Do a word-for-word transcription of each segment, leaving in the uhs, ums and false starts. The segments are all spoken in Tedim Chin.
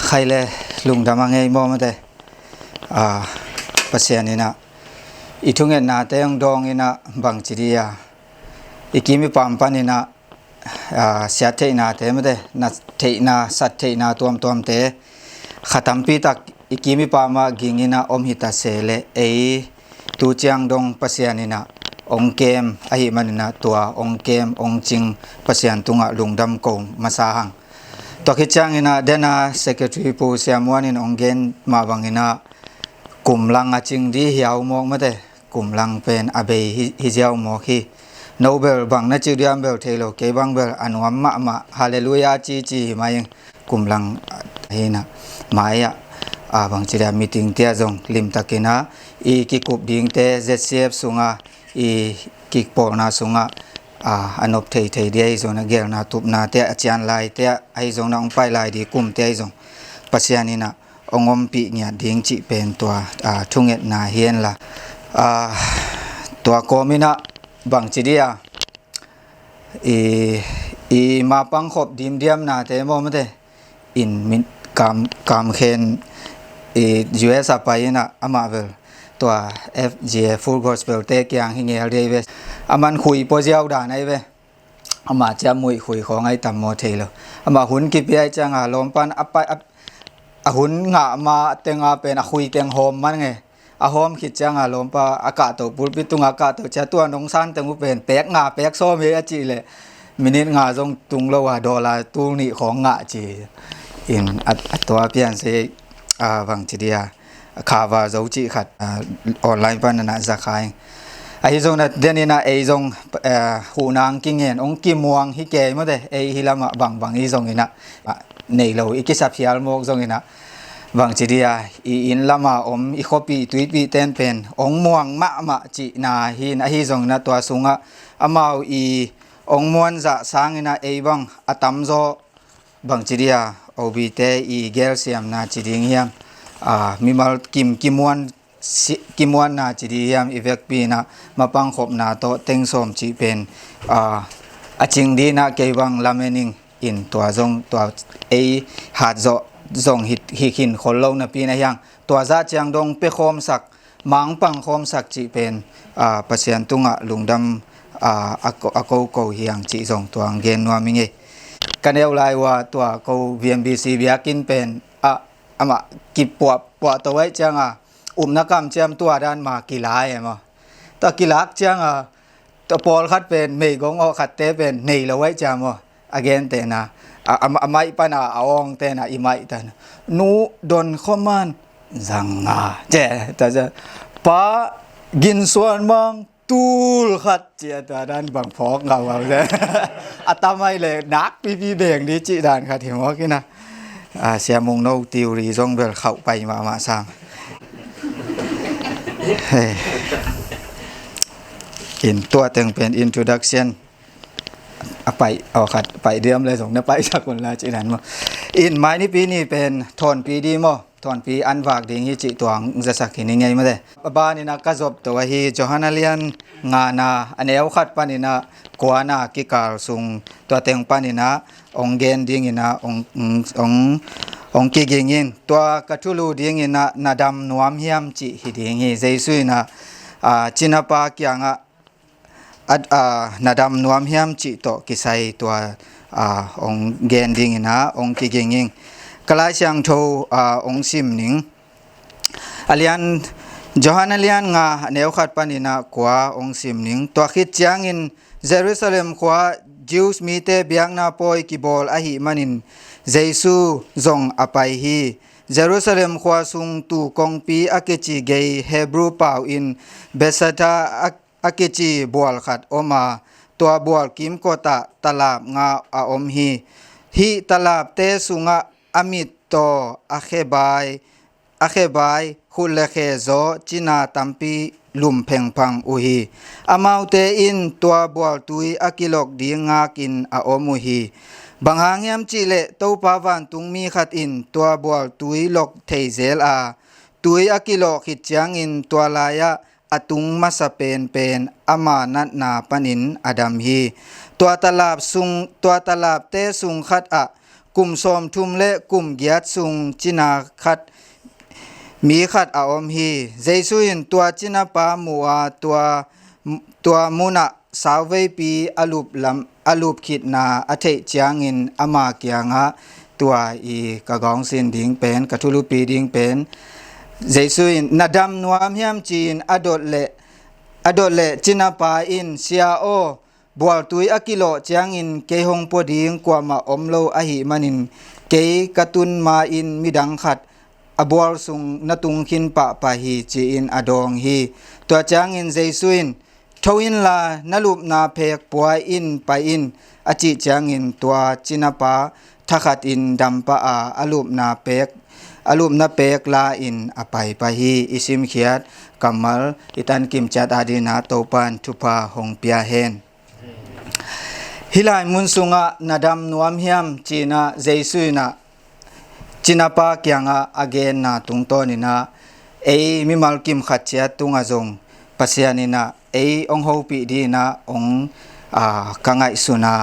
Khai le lungdam a ngei maw mate. Ah, Pasian in ah i thungetnate hong dawng in ah bangci dih a, i kim i pam pan in ah, ah, siat theihnate mate, na theihna, sat theihna tuamtuamte kha tampi tak i kim i pam ah ging in ah om hi ta se leh, ei tu ciang dong Pasian in ah hong kem ahih man in ah tua hong kem hong cing Pasian tungah lungdam ko masa hang. Tua khit ciangin ah den a secretary Pu Siam Muan in hong gen mah bangin ah kum lang a cing dih hiau mawk mate, kum lang pen a bei hi, hi ziau mawk hi. No bel bang na cih diam bel thei lo, kei bang bel a nuam mahmah, halleluiah ci ci hi mai ing. Kum lang hi in ah mai ah, ah, bangci dih a meeting te ah zong limtakin ah i kikup dingte Z C F sungah, i kipawlna sungah, ah, a nop theithei dih ahi zongin ah, gelna tupnate ah, a cian laite ah ahi zongin ah, hong pai lai ding kumte ahi zong Pasian in ah hong ompih ngiat ding cih pen tua, ah, thungetna hi henla. Ah, tua kawm in ah bangci dih a, i, i mapang khop dimdiamnate maw mate, in min kam, kam khen i U S a pai in ah amah bel tua F G A Full Gospel te kiang hi ngel dih ahi ve. A man khui pua ziau dan ahi ve. Amah ciah muih khui khawng ahi tam maw thei lo. Amah hun kipia ahi ciang a lawmpan a pai a, a hun ngah ma teng a pen a khui teng hawm man nge. A hawm khit ciang a lawmpa a kahto pulpit tungah a kahto ciah tua nong san teng uh pen pek nga pek sawm hi a cih leh minit nga zong tung lo a dollar tul nih khawng ngah ci. In a, a tua pian se, a, bangci dih a, cover zo cih khat, a, online pan in ah za kha ing. Ahi zongin ah den in ah ei zong, a, huhna hong kingen hong kimuang hi kei mawk e, ei hi lamah bangbang hi zongin ah, a, nei lo i kisa phial mawk zongin ah, bangci dih a, i inn lama om i khuapih tuipih ten pen hong muang mahmah cihna hi in, ahi zongin ah tua sungah amau i hong muanzah sangin ah ei bang a tamzaw bangci dih a, O B te i gelsiamna ci ding hiam, a, mimal kim kimuan si, kimuanna ci dih hiam, i vekpi in ah mapang khopna tawh teng sawm cih pen, a, a cing dih in ah kei bang lamen ing. In tua zong tua ei hat zawh zong hi, hi khin khol lo napi in ah hiang, tua zah ciang dong pia khawmsak, mangpang khawmsak cih pen, a, Pasian tungah lungdam, a, a ko, a koko hiang cih zong tua hong gen nuam ing ei. Ka neu lai uh a tua ko V M B C biakinn pen, a, amah kipuah, puahto ahi ciang a, upna kamciam tua dan ma kilai e maw. Tua kilak ciang a, tua pawlkhat pen meigong awh khatte pen nei lo ahi ciang maw. A gentehna, a, a, a maih pan a, a awngte na i maih tan. Nu don khoman zang nga. Ce, ta ce. Pa ginsuan mang tul khat ci a, tua dan bang phawk ngau ngau ce. A tamai le nakpipi beng dih cih dan khat hi mawk in a. A, Sia Mung No theory zong bel khauh pai mahmah sam. Hei. In tua teng pen introduction. A pai, aw khat, pai diam le zong na paisak un la cih dan maw. In mai nipi ni pen thawnpi dih maw. Thawnpi an vak ding hi cih tua hong zasak hi ning ei mate. A ban in a ka zop to ahi Johan a lian ngana a neu khat pan in a kuana kikal sung tua teng pan in a hong gen ding in a hong, hong, hong, hong kiging in. Tua ka thulu ding in a na dam nuam hiam cih hi ding hi. Jesu in a, a, cinapa kiangah a, a, na dam nuam hiam cih tawh kisai tua, a, hong gen ding in a hong kiging ing. Ka Lai Siangtho, a, hong sim ning. A lian, Johan a lian nga a neu khat pan in a kua hong sim ning. Tua khit ciangin Jerusalem khua Jews mite biakna pawi kibawl ahih manin Jesu zong a pai hi. Jerusalem khua sung tuu kongpi a kici gei Hebrew pau in Bethesda a a kici bual khat om a, tua bual kimkotah talap nga a om hi. Hih talapte sungah a mittaw, a khebai, a khebai, khut le khe zaw cina tampi lum phengphang uh hi. Amaute in tua bualtui a kilok ding ngakin a om uh hi. Bang hang hiam cihleh Topa vantungmi khat in tua bualtui lok thei zel a, tui a kilawh khit ciangin tua lai-ah a tung masa penpen ama natna panin a dam hi. Tua talap sung, tua talapte sung khat ah kum sawmthum le kum giat sung cina khat, mi khat a om hi. Jesu in tua cinapa mu a, tua, tua munah sauveipi a lup lam, a lup khitna a theih ciangin ama kiangah tua i ka gawngsin ding pen, ka thulupi ding pen, Jesu in, "Na dam nuam hiam?" ci-in a dot leh, a dot leh cinapa in, "Sia aw, bualtui a kilawh ciangin kei hong pua ding kuamah om lo ahih manin, kei ka tun ma-in midang khat a bual sung na tung khin pahpah hi," ci-in a dawng hi. Tua ciangin Jesu in, "Tho inla, na lupna pek pua in pai in," a cih ciangin tua cinapa thakhatin dampah a, a lupna pek, a lupna pek la-in a paipah hi. I simkhiat kammal i tankim ciat adingin Topa'n thupha hong pia hen. Hih lai mun sungah, "Na dam nuam hiam?" ci-in ah Jesu in ah cinapa kiangah a genna tungtawn in ah, ei mimal kim khat ciat tungah zong Pasian in ah ei hong hopih dingin ah hong, aa, ka ngaihsun a,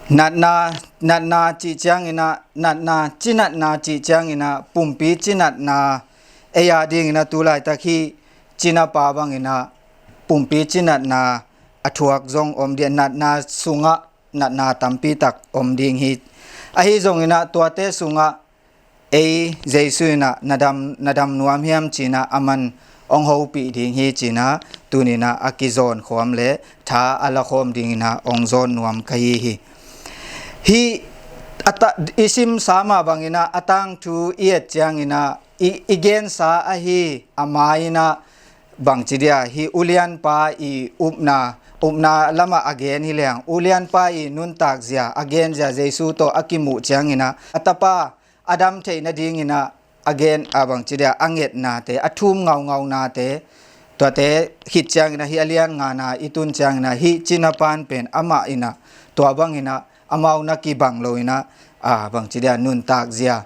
natna, natna cih ciangin ah, natna, cinatna cih ciangin ah, pumpi cinatna, ei adingin ah tu laitak hih cinapa bangin ah pumpi cinatna a thuak zong om ding, natna sungah natna tampi tak om ding hi. Ahi zongin ah tuate sungah ei Jesu in ah, "Na dam, na dam nuam hiam?" ci-in ah aman hong hopih ding hi ci-in ah tuni-in ah a kizawn khawm le tha a la khawm dingin ah hong zawn nuam ka hi hi. Hih a ta-, i simsa mah bangin ah a tangthu i et ciangin ah i, i gensa ahi a ma-in ah bangci dia, hih ulianpa i upna, upna lamah a gen hi leng, ulianpa i nuntakzia, a genzia Jesu tawh a kimuh ciangin ah a tapa a dam theih nadingin ah a gen, a bangci dia, a ngetnate, a thum ngaungaunate, tuate khit ciangin ah hih a lian ngana i tun ciangin ah hih cinapa'n pen amah in ah tua bangin ah amau na kibang lo-in ah, a, bangci dia, nuntakzia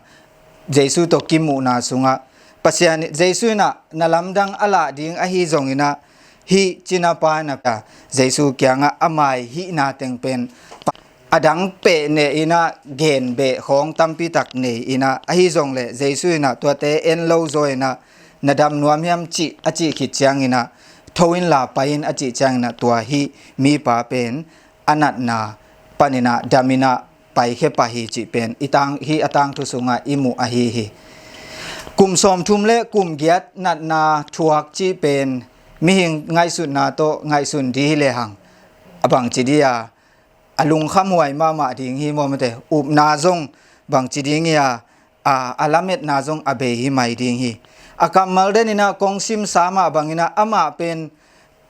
Jesu tawh kimuhna sungah Pasian, Jesu in ah na lamdang a lah ding ahi zongin ah hih cinapa in ah Jesu kiangah a maihihna teng pen a dang peh ne-in ah genbeh khawng tampi tak nei-in ah, ahi zong leh Jesu in ah tuate en lo zaw-in ah, "Na dam nuam hiam?" cih, a cih khit ciangin ah, "Tho inla pai in," a cih ciangin ah tua hih mipa pen a natna panin ah damin ah paikhia pah hi cih pen i tang, hih a tangthu sungah i muh ahi hi. Kum sawmthum le kum giat natna thuak cih pen mihing ngaihsutna tawh ngaihsun ding hi lehang, a bangci dia, a lungkhamhuai mahmah ding hi maw, mate. Upna zong bangci ding hi a, a, a lametna zong a bei hi mai ding hi. A kammal denin ah kong simsa mah bangin ah amah pen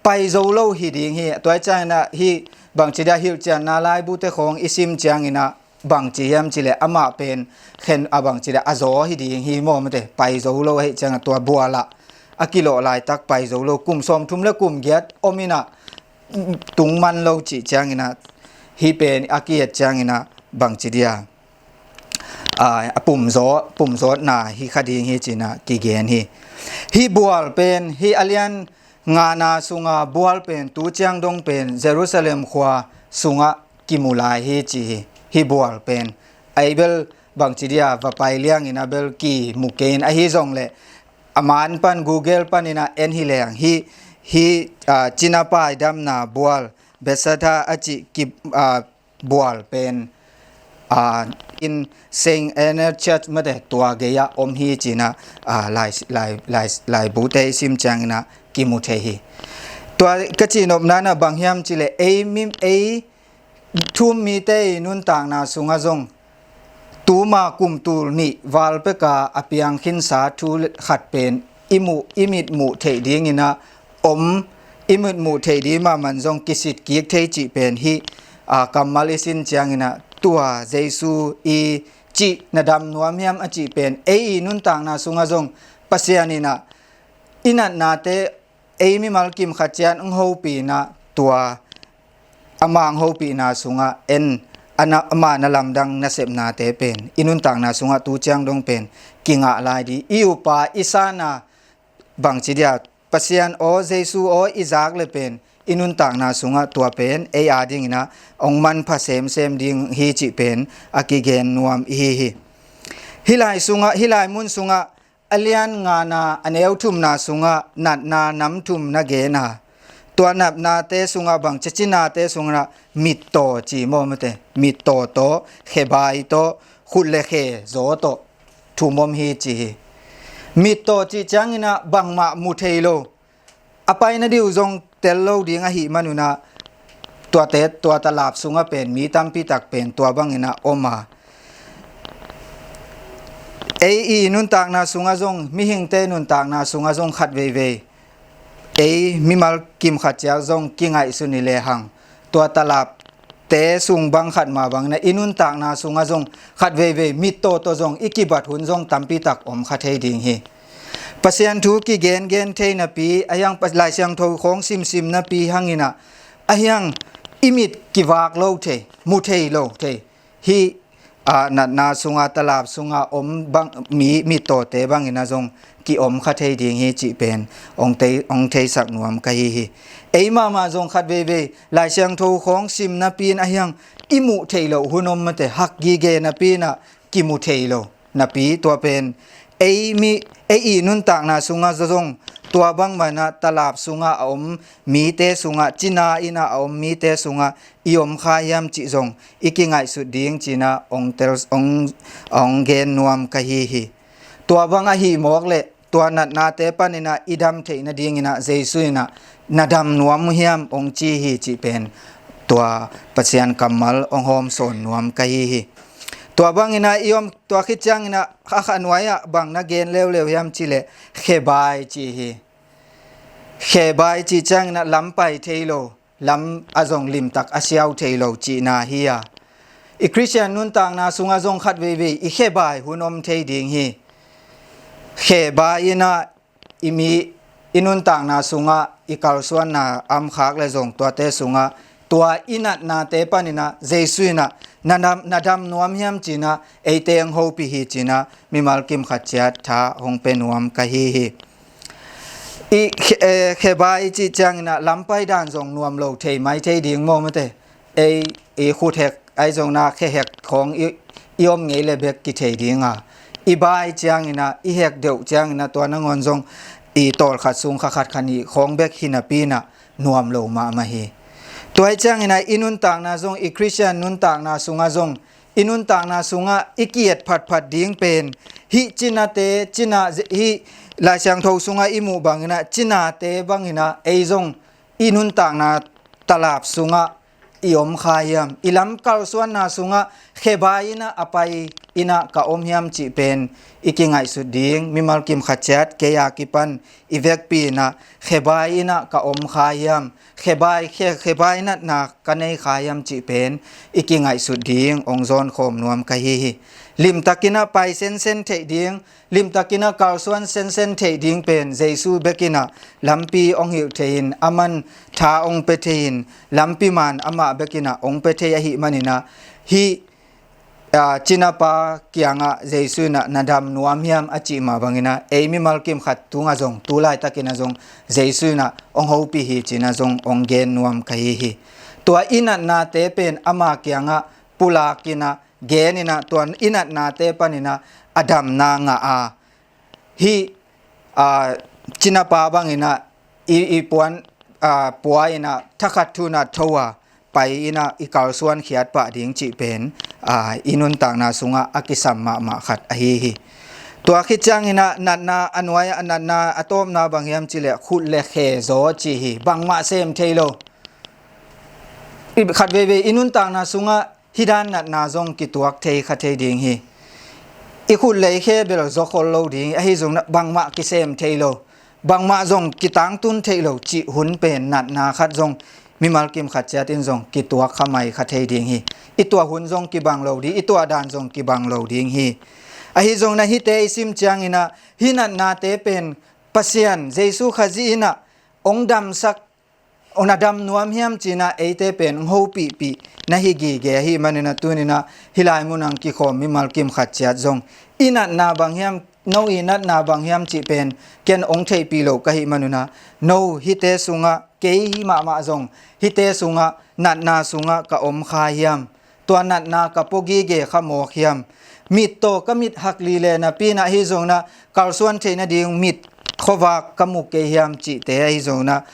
pai zo lo hi ding hi. Tua ahih ciangin ah hih bangci dia, hilhcianna laibute khawng i sim ciangin ah bangci hiam cih leh amah pen khen, a, bangci dia, a zaw hi ding hi maw, mate. Pai zo lo ahih ciangin ah tua bual ah a kilawh laitak pai zo lo, kum sawmthum le kum giat om in ah tung man lo cih ciangin ah, hih pen a ki-et ciangin ah bangci dia, a, a pumzaw, pumzawtna hi kha ding hi ci-in ah kigen hi. Hih bual pen, hih a lian ngana sunga bual pen tu ciang dong pen Jerusalem khua sungah kimu lai hi ci hi. Hih bual pen a, i bel bangci dia, va pai liangin a bel kimu kei in, ahi zong leh a man pan, Google panin ah en hi leng, hih, hih, a, cinapa i damna bual, Bethsaida a cih ki, a, bual pen, a, in Saint Anna Church, mate, tua gei-ah om hi ci-in ah, a, lai, lai, lai, laibute i sim ciangin ah kimu thei hi. Tua ka cihnopna in ah bang hiam cih leh, ei mi, ei thu-um mite i nuntakna sungah zong tuma kum tul nih val peka a piang khinsa thu khat pen i muh, i mitmuh theih dingin ah om, i mitmuh theih ding mahmah in zong kisit kik thei cih pen hih, a, kammal i sin ciangin ah tua Jesu i cih, "Na dam nuam hiam?" a cih pen ei i nuntakna sungah zong Pasian in ah i natnate ei mimal kim khat ciat hong hopih in ah, tua amah hong hopihna sungah en, a na, amah na lamdang nasepnate pen i nuntakna sungah tu ciang dong pen kingah lai ding. I upa, i sana, bangci dia, Pasian aw, Jesu aw i zak leh pen i nuntakna sungah tua pen ei a dinginah hong manpha semsem ding hi cih pen a kigen nuam i hi hi. Hih lai sungah, hih lai mun sungah a lian ngana a neu thumna sungah natna nam thum na gen a, tua natnate sungah bang, cinate sungah mittaw ci maw, mate, mittaw tawh, khebai tawh, khut le khe zaw tawh thum om hi ci hi. Mittaw cih cianginah bangmah mu thei lo, a paina diu zong tel lo ding ahih manunah tuate, tua talap sungah pen mi tampi tak pen tua banginah om a, ei i nuntakna sungah zong, mihingte nuntakna sungah zong khat veivei ei mimal kim khat ciat zong kingaihsun i lehang, tua talapte sung bang khat mah banginah i nuntakna sungah zong khat veivei mittaw tawh zong i kibat hun zong tampi tak om kha thei ding hi. Pasian thu kigengen thei napi, a hiang Lai Siangtho khawng simsim napi hanginah a hiang i mit kivak lo thei, mu thei lo thei, hih a natna sunga, talap sunga om bang, mi, mittawte bangin a zong ki-om kha thei ding hi cih pen hong thei, hong theisak nuam ka hi hi. Ei mahmah zong khat veivei Lai Siangtho khawng sim napi in a hiang i muh theih loh hun om mate, hak gige napi in a kimu thei lo napi, tua pen ei mi, ei i nuntakna sunga zong tua bangmah in a talap sunga a om mite sunga, cina in a a om mite sunga i om kha hiam cih zong i kingaihsut ding ci-in a hong tel, hong, hong gen nuam ka hi hi. Tua bang ahi mawk leh tua natnate panin a i dam theih nadingin a Jesu in a na dam nuam uh hiam hong ci hi cih pen tua Pasian kammal hong hawmsawn nuam ka hi hi. Tua bangin a i om, tua khit ciangin a a kha nuai-ah bang na gen leuleu hiam cih leh khebai ci hi. Khebai cih ciangin a lam pai thei lo, lam a zong limtak a siau thei lo cihna hi a, i Khristian nuntakna sunga zong khat veivei i khebai hun om thei ding hi. Khebai in a i mi, i nuntakna sunga i kalsuanna amkhak le zong tuate sunga tua i natnate panin a Jesu in a na dam, na dam nuam hiam ci-in a eite hong hopih hi ci-in a mimal kim khat ciat tha hong pia nuam ka hi hi. I khe, eh, khebai cih ciangin a lampai dan zong nuam lo thei mai thei ding maw mate. Ei i khut hek, ahi zongin a khe hek khawng i, i om ngei le bek kithei ding a, i bai ciangin a, i hek deuh ciangin a tua nangawn zong i tawlkhat sung kha khat kha nih khawng bek hi napi in a nuam lo mahmah hi. Tua hi ciangin a i nuntakna zong, i Khristian nuntakna sunga zong, i nuntakna sunga i ki-et phatphat ding pen hih cinate, cina, hih Lai Siangtho sunga i muh bangin a cinate bangin a ei zong i nuntakna talap sunga i om kha hiam, i lam kalsuanna sunga khebai in a a pai in a ka om hiam cih pen i kingaihsut ding, mimal kim khat ciat kei a kipan i vekpi in a khebai in a ka om kha hiam, khebai, khe, khebai natna ka nei kha hiam cih pen i kingaihsut ding hong zawn khawm nuam ka hi hi. Limtak in a pai sensen theih ding, limtak in a kalsuan sensen theih ding pen Jesu bek in a lampi hong hilh thei in, aman tha hong pia thei in, lampi man amah bek in a hong pia thei ahih manin a hih, a, cinapa kiangah Jesu in a na dam nuam hiam a cih mah bangin a ei mimal kim khat tungah zong, tu laitakin a zong Jesu in a hong hopih hi ci-in a zong hong gen nuam ka hi hi. Tua i natnate pen ama kiangah pulak in a, gen in a, tua i natnate panin a a damna ngah a, hih, a, cinapa bangin a i, i puan, a, pua in a thakhat thu in a tho a, pai in a i kalsuan khiat pah ding cih pen, a, i nuntakna sunga a kisam mahmah khat ahi hi. Tua khit ciangin a natna a nuai, a natna a tawpna bang hiam cih leh khut le khe zaw ci hi. Bangmah sem thei lo. I khat veivei i nuntakna sunga hih dan natna zong kituak thei kha thei ding hi. I khut le i khe bel zaw khol lo ding hi, ahi zongin a bangmah kisem thei lo, bangmah zong kitangtun theih lo cih hun pen natna khat zong mimal kim khat ciat in zong kituak kha mai kha thei ding hi. I tuah hun zong kibang lo ding, i tuah dan zong kibang lo ding hi. Ahi zongin a hihte i sim ciangin a hih natnate pen Pasian, Jesu Khazih in a hong damsak, hong na dam nuam hiam ci-in a eite pen hong hopihpih na hi gige ahih manin a tuni-in a hih lai munah kikhawm mimal kim khat ciat zong i natna bang hiam, no i natna bang hiam cih pen ken hong theihpih lo ka hih manun a, no hihte sungah kei mahmah zong hihte sungah, natna sungah ka om kha hiam? Tua natna ka pua gige kha mawk hiam? Mit tawh ka mit hak lile napi inah, ahi zong inah kalsuan theih nading mit khuavak ka mu kei hiam cihte, ahi zong inah,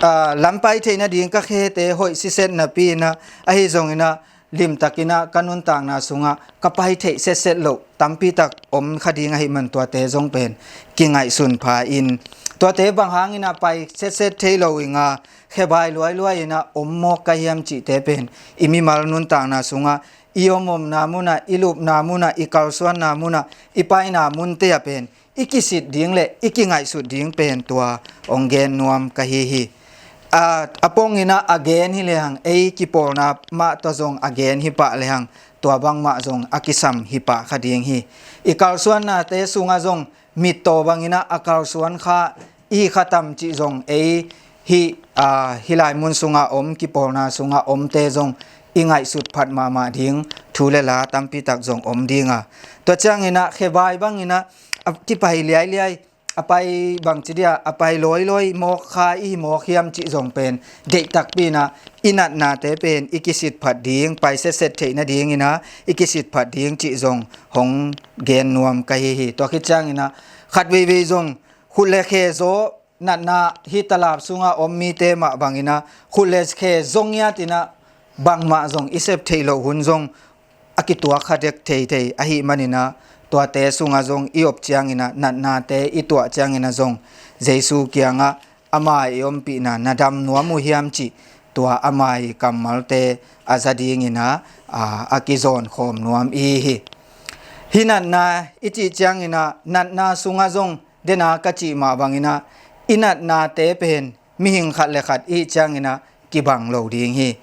ah, lampai theih nading ka khete hoih siset napi inah, ahi zong inah limtak inah ka nuntakna sungah ka pai theih setset loh tampi tak om kha ding ahih man tuate zong pen kingaihsun pha in, tuate bang hang inah pai setset thei lo inga, khebai luailuai inah om mawk ka hiam cihte pen i mimal nuntakna sungah, i om omna munah, i lupna munah, i kalsuanna munah, i paina munte ah pen i kisit ding le i kingaihsut ding pen tua hong gen nuam ka hi hi. A, a pong inah a gen hi lehang, ei kipawlna mah tawh zong a gen hi pah lehang, tua bangmah zong a kisam hi pah kha ding hi. I kalsuannate sungah zong mit tawh bang inah a kalsuan kha i hi kha tam cih zong, ei hih, a, hih lai mun sungah om, kipawlna sungah omte zong i ngaihsut phat mahmah ding thu le la tampi tak zong om ding a, tua ciang inah khebai bang inah a kipai liailiai, a pai bangci dia, a pai lawilawi mawk kha i hi mawk hiam cih zong pen deih takpi inah i natnate pen i kisit phat ding, pai setset theih nading inah i kisit phat ding cih zong hong gen nuam ka hi hi. Tua khit ciang inah khat veivei zong khut le khe zaw, natna hih talap sungah om mite mah bang inah khut le khe zaw ngiat inah bangmah zong i sep theih loh hun zong a kituak kha dek theithei ahih man inah, tuate sungah zong i op ciang inah, natnate i tuah ciang inah zong Jesu kiangah ama i ompihna na dam nuam uh hiam cih, tua ama i kammalte a za ding inah, a, a kizawn khawm nuam i hi hi. Hih natna i cih ciang inah, natna sungah zong dena ka cih mah bang inah i natnate pen mihing khat le khat i hih ciang inah kibang lo ding hi.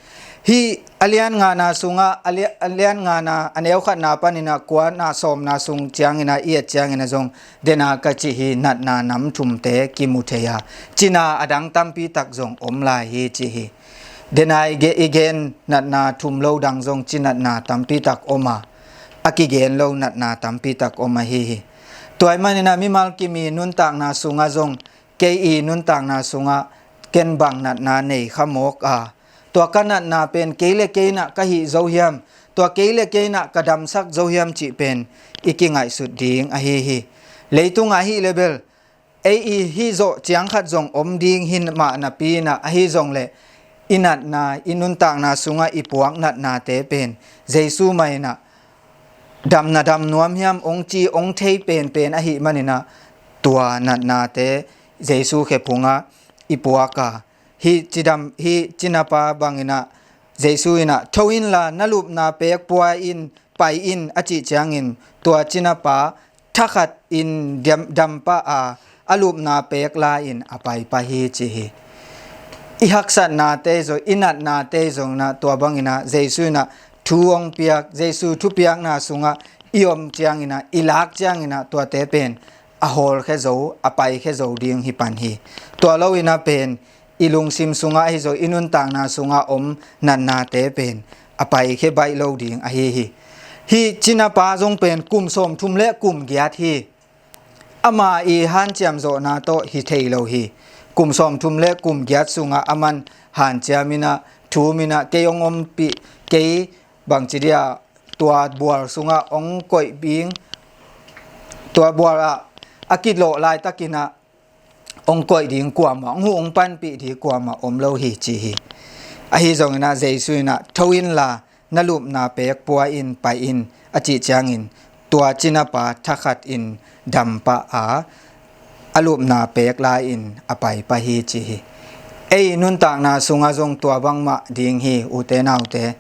Hih a lian ngana sungah, a lia-, a lian ngana a neu khatna pan inah kuana sawmna sung ciang inah i et ciang inah zong dena ka cih hih natna nam thumte kimu thei a, cina a dang tampi tak zong om lai hi ci hi. Dena i ge-, i gen natna thum lo dang zong ci natna tampi tak om a, a kigen lo natna tampi tak om ahi hi. Tua ahih man inah mimal kim i nuntakna sungah zong, kei i nuntakna sungah ken bang natna nei kha mawk a, tua ka natna pen kei le kei inah ka hih zo hiam, tua kei le kei inah ka damsak zo hiam cih pen i kingaihsut ding ahi hi. Leitungah hih le bel ei i hih zawh ciang khat zong om ding hi mah napi inah, ahi zong le i natna, i nuntakna sungah i puak natnate pen Jesu mah inah dam na dam nuam hiam hong ci hong thei penpen ahih man inah, tua natnate Jesu khe phungah i puak a, hih cidam, hih cinapa bang inah Jesu inah, "Tho inla, na lupna pek pua in, pai in," a cih ciangin tua cinapa thakhat in dam, dam pah a, a lupna pek la-in a pai pah hi ci hi. I haksatnate zong, i natnate zong inah tua bang inah Jesu inah thu hong piak, Jesu thupiakna sungah i om ciang inah, i lak ciang inah tuate pen a hawlkhia zo, a paikhia zo ding hi pan hi. Tua lo inah pen i lungsim sungah ahi zong i nuntakna sungah om natnate pen a paikhia baih lo ding ahi hi. Hih cinapa zong pen kum sawmthum le kum giat hi. Ama i hanciam zawhna tawh hi thei lo hi. Kum sawmthum le kum giat sungah aman hanciam inah, thum inah, kei hong ompih, kei bangci dia tua bual sungah hong koih ding, tua bual ah a kilawh laitak inah hong koih ding kuamah, hong huh hong panpih ding kuamah om lo hi ci hi. Ahi zong inah Jesu inah, "Tho inla, na lupna pek pua in, pai in," a cih ciangin tua cinapa thakhat in dam pah a, a lupna pek la-in a pai pah hi ci hi. Ei nuntakna sungah zong tua bangmah ding hi, ute naute.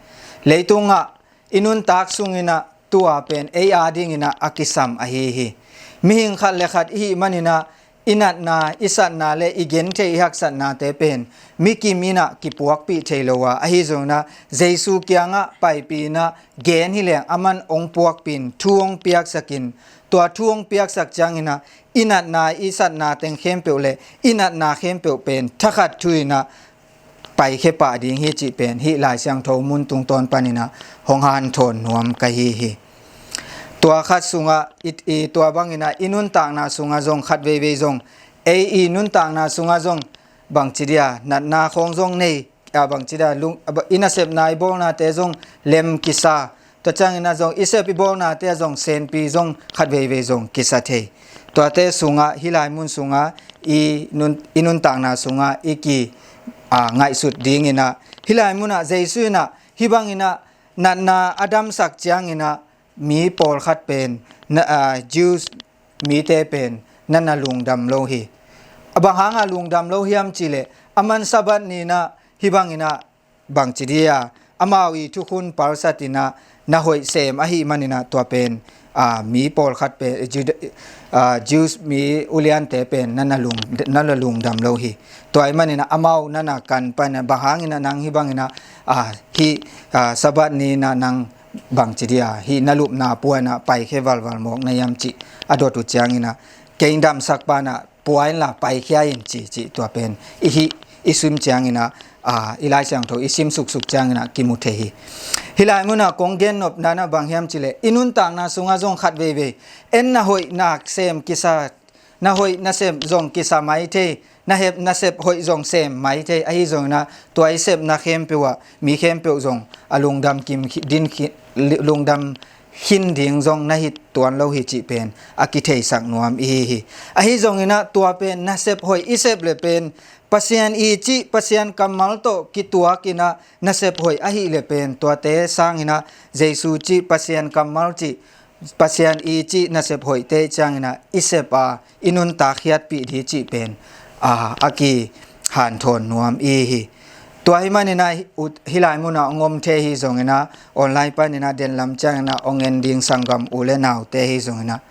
Leitungah i nuntak sung inah tua pen ei a ding inah a kisam ahi hi. Mihing khat le khat i hih man inah i natna, i satna le i gentheih, i haksatnate pen mi kim inah kipuakpih thei lo a, ahi zong inah Jesu kiangah paipih inah gen hi leng aman hong puakpih in, thu hong piaksak in, tua thu hong piaksak ciang inah i natna, i satna teng khempeuh le i natna khempeuh pen thakhat thu inah paikhia pah ding hi cih pen hih Lai Siangtho mun tungtawn pan inah hong hanthawn nuam ka hi hi. Tua khat sungah i, i tua bang inah i nuntakna sungah zong khat veivei zong, ei i nuntakna sungah zong bangci dia natna khawng zong nei, a, bangci dia lung, a, ba, i nasepna i bawlnate zong lem kisa. Tua ciangin ah zong i sep i bawlnate ah zong senpi zong khat veivei zong kisa thei. Tuate sungah, hih lai mun sungah i nun, i nuntakna sungah i ki, a, ngaihsut dingin ah, hih lai munah Jesu in ah hih bangin ah natna a damsak ciangin ah mi pawlkhat pen, na, a, Jews mite pen na na lungdam lo hi. A, bang hanga lungdam lo hiam cihleh, aman Sabbath ni in ah hih bangin ah bangci dia amau i thukhun palsat in ah na hoih sem ahih manin ah tua pen, a, mi pawlkhat pen, Juda, a, Jews mi uliante pen na na lung, na na lungdam lo hi. Tua ahih manin ah amau na na kan pan ah, bang hangin ah nang hih bangin ah, a, hih, a, Sabbath ni in ah nang bangci dia hih na lupna puanah paikhia valval mawk na hiam cih a dot uh ciangin ah, kei damsak panah pua inla paikhia in ci, cih tua pen i hih i sim ciangin ah, a, i Lai Siangtho i sim suksuk ciangin ah kimu thei hi. Hih lai munah kong gennopna na bang hiam cihleh, i nuntakna sungah zong khat veivei en na hoih na sem kisa, na hoih na sem zong kisa mai thei, na hep na sep hoih zong sem mai thei. Ahi zongin ah tua i sepna khempeuh ah mi khempeuh zong a lungdam kim khi, din khi, li, lungdam khin ding zong na hi tuan lo hi cih pen a kitheisak nuam i hi hi. Ahi zongin ah tua pen na sep hoih i sep le pen Pasian i cih, Pasian kammal tawh kituak in ah na sep hoih ahih le pen tuate sangin ah Jesu cih, Pasian kammal cih, Pasian i cih na sep hoihte ciangin ah i sep a i nuntak khiatpih ding cih pen, a, a kihanthawn nuam i hi. Tua ahih manin ah hih, ut, hih lai munah hong om thei hi zongin ah, online panin ah denlam ciangin ah hong en ding sanggam u le naute hi zongin ah,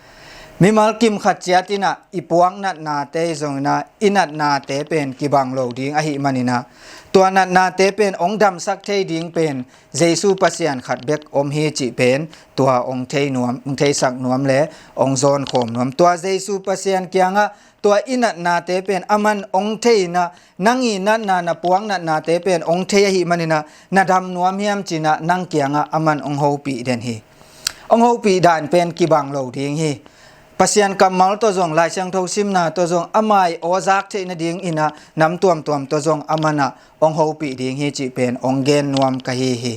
mimal kim khat ciat in ah i puak natnate hi zongin ah i natnate pen kibang lo ding ahih manin ah, tua natnate pen hong damsak thei ding pen Jesu Pasian khat bek om hi cih pen tua hong thei nuam, hong theisak nuam le hong zawnkhawm nuam. Tua Jesu Pasian kiangah tua i natnate pen aman hong thei in ah, nang i natna, na puak natnate pen hong thei ahih manin ah na dam nuam hiam cin ah nang kiangah aman hong hopih den hi. Hong hopih dan pen kibang lo ding hi. Pasian kammal tawh zong, Lai Siangtho simna tawh zong, a mai aw zak theih nadingin ah nam tuamtuam tawh zong aman ah hong hopih ding hi cih pen hong gen nuam ka hi hi.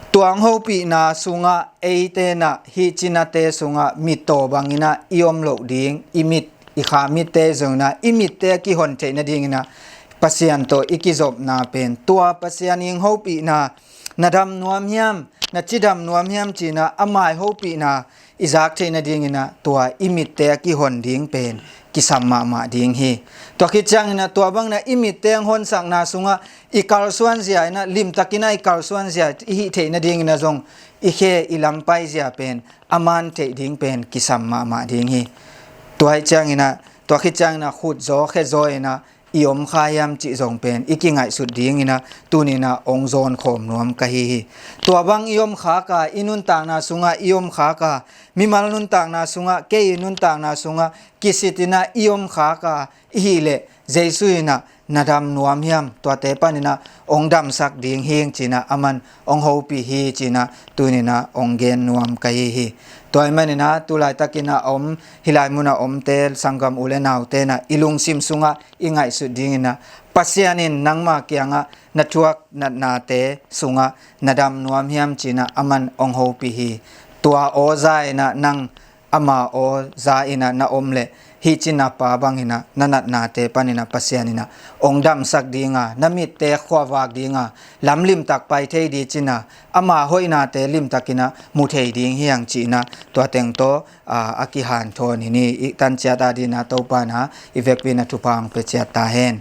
Tua hong hopihna sungah eite in ah hih cinate sungah mittaw bangin ah i om loh ding, i mit, i kha mitte zongin ah i mitte a kihon theih nadingin ah Pasian tawh i kizopna pen, tua Pasian i hong hopihna, na dam nuam hiam, na cidam nuam hiam cin ah a mai hopihna i zak theih nadingin ah tua i mitte a kihon ding pen kisam mahmah ding hi. Tua khit ciangin ah tua bangin ah i mitte hong honsakna sungah i kalsuan zia in ah, limtakin ah i kalsuan zia i hih theih nadingin ah zong i khe i lam paizia pen a man theih ding pen kisam mahmah ding hi. Tua ahih ciangin ah, tua khit ciangin ah khutzaw khezaw in ah i om kha hiam cih zong pen i kingaihsut dingin ah tuni in ah hong zawnkhawm nuam ka hi hi. Tua bang i om khak a, i nuntakna sungah i om khak a, mimal nuntakna sungah, kei i nuntakna sungah kisit in ah i om khak a i hih leh, Jesu in ah na dam nuam hiam, tuate panin ah hong damsak ding hi ing cin ah aman hong hopih hi cin ah tuni in ah hong gen nuam ka hi hi. Tua ahih manin ah tu laitakin ah a om, hih lai munah omte, sanggam u le naute in ah i lungsim sungah i ngaihsut dingin ah, Pasian in nangma kiangah na thuak natnate sungah na dam nuam hiam cin ah aman hong hopih hi. Tua aw za in ah nang ama aw za in ah na om leh, hih cina pa bangin ah na natnate panin ah Pasian in ah hong damsak ding a, na mitte khuavak ding a, lam limtak pai thei ding cin ah, ama hoihnate limtakin ah mu thei ding hi hang cih in ah tua teng tawh, a, a kihanthawn hi ni. I tan ciat a dingin ah Topa in ah i vekpi in ah thupha hong pia ciat ta hen.